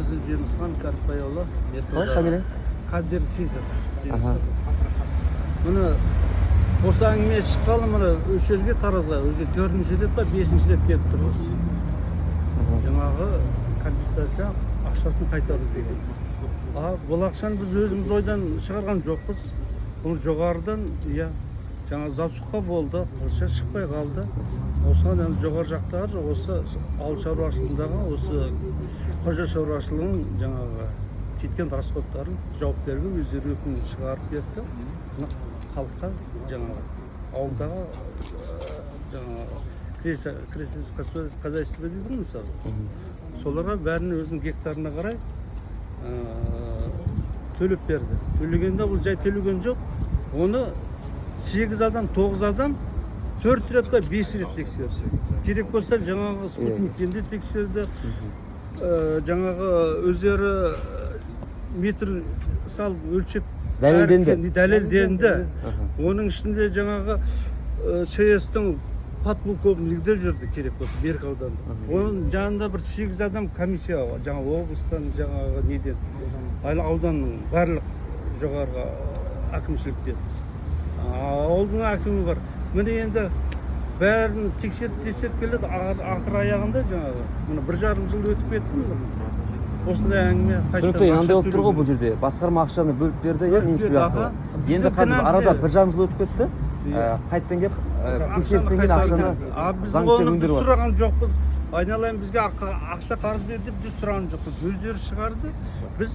Қадірсіз Жемісхан Кәріпбайұлы. Қалай, фамилияңыз? Қадірсізов Жемісхан. Міне, осы әңгіме шыққалы, міне, осы жерге, Таразға уже төртінші рет па, бесінші рет келіп тұрмыз. Жаңағы компенсация ақшасын қайтару деген. А бұл ақшаны біз өзіміз ойдан шығарған жоқпыз. Бұл жоғарыдан, иә, жаңа засуха болды, қылша шықпай қалды. Осыған енді жоғары жақтағы осы ауыл шаруашылығындағы, осы қожа шаруашылығының жаңағы кеткен расходтарын жауап беруге өздері өкімін шығарып берді. Мына халыққа, жаңағы ауылдағы жаңағы крестьянское хозяйство дейді ғой, мысалы, соларға бәрін өзінің гектарына қарай төлеп берді. Төлегенде бұл жай төлеген жоқ, оны сегіз адам, тоғыз адам төрт рет па, бес рет тексерді. Керек болса, жаңағы спутникпен де тексерді. Жаңағы өздері метр салып, өлшеп. Дәлелденді. Дәлелденді. Оның ішінде жаңағы ЧС-тің подполковнигі де жүрді, керек болса, Меркі ауданында. Оның жанында бір сегіз адам комиссия, жаңа облыстан, жаңағы неден, ауданның барлық жоғарғы әкімшіліктен, ауылдың әкімі бар. Міне, енді бәрін тексеріп тексеріп келеді. Ақыр аяғында жаңағы, міне, 1,5 жыл өтіп кетті, міне, осындай әңгіме. Қайтадан Түсінікті. Енді ақша андай болып тұр ғой. төлеу Бұл жерде басқарма ақшаны бөліп берді, иә, Бөліп министрлік берді, арқылы. аха. Енді Біздің қазір арада финансы- 1,5 жыл өтіп кетті. Иә. Қайтадан келіп Ақшаны тексерістен кейін қайтару ақшаны керек. А біз заңсыз оны біз өндіріп жатыр. сұраған жоқпыз, айналайын. Бізге ақша қарыз бер деп біз сұраған жоқпыз. Өздері шығарды. Біз,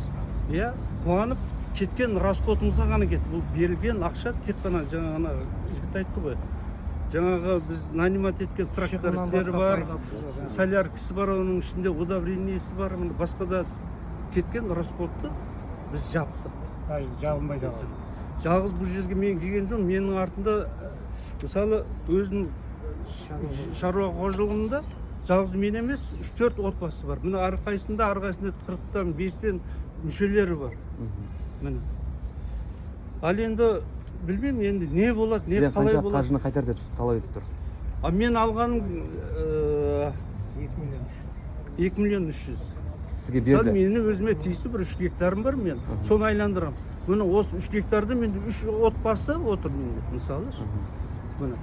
иә, қуанып кеткен расходымызға ғана кетті бұл берілген ақша. Тек қана жаңа ана жігіт айтты ғой, жаңағы біз нанимать еткен трактористер бар, соляркасы бар, оның ішінде удобрениесі бар, міне, басқа да кеткен расходты біз жаптық. Жабынбай да. Жалғыз бұл жерге мен келген жоқ. Менің артымда мысалы, өзім шаруа қожалығымда жалғыз мен емес, үш төрт отбасы бар. Міне, әрқайсысында 40-тан бестен мүшелері бар, міне. Ал енді білмеймін, енді не болады, не Сізден қалай қанша болады. қаржыны қайтар деп талап етіп тұр? А мен алғаным 2 миллион 300. 2 миллион 300. Сізге Мысалы, берді. менің өзіме тиісті бір 3 гектарым бар, мен соны айландырамын. Міне, осы 3 гектарда менде үш отбасы отыр менде, мысалы ше. Міне,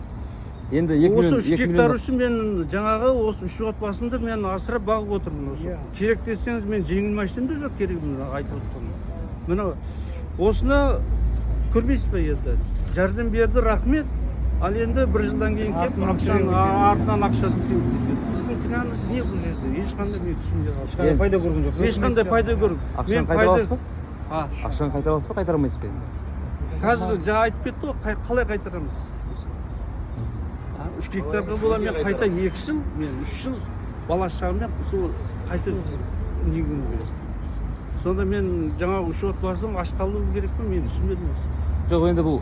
Енді екі осы миллион үш екі гектар миллион үшін мен жаңағы осы үш отбасымды мен асырап бағып отырмын осы. Керек десеңіз, мен жеңіл машинам да жоқ, керек, мына айтып отырмын. Міне, осыны көрмейсіз ба? Енді жәрдем берді, рахмет. Ал енді бір жылдан кейін келіп, Артынан ақшаны тіреу етеді. Артынан ақша тіреу етеді. Біздің кінәміз не бұл жерде? Ешқандай мен түсінбей қалдым. Ешқандай пайда көрген жоқ. Ешқандай пайда көріп Ақшаны қайтара аласыз ба? А? Ақшаны қайтара аласыз ба, қайтара алмайсыз ба енді? Қазір жаңа айтып кетті ғой, қалай қайтарамыз? А, 3 гектарға бола мен қайта 2 жыл, мен 3 жыл бала шағаммен сол қайта негуім керек. Сонда мен жаңағы үш отбасым аш қалу керек пе? Мен түсінбедім осы. Жоқ, енді бұл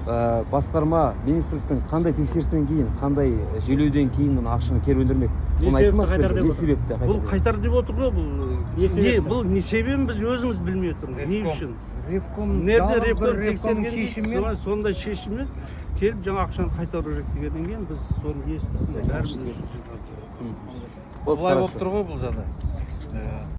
басқарма, министрліктің қандай тексерістен кейін, қандай жүйелеуден кейін мына ақшаны кері өндірмек? Не Оны айтты ма себепті қайтар сіздерге? деп Не отыр? себепті қайтар Бұл деп? қайтар деп отыр ғой бұл. Не Не себепті? бұл, не себебін біз өзіміз білмей отырмыз, не үшін. Ревком. Нерде Жалғыз ревком бір ревкомның тексерген дейді, шешімімен. Сондай шешіммен келіп, жаңа ақшаны қайтару керек дегеннен кейін біз соны естіп, бәріміз Болды, Былай болып хорошо. тұр ғой бұл жағдай.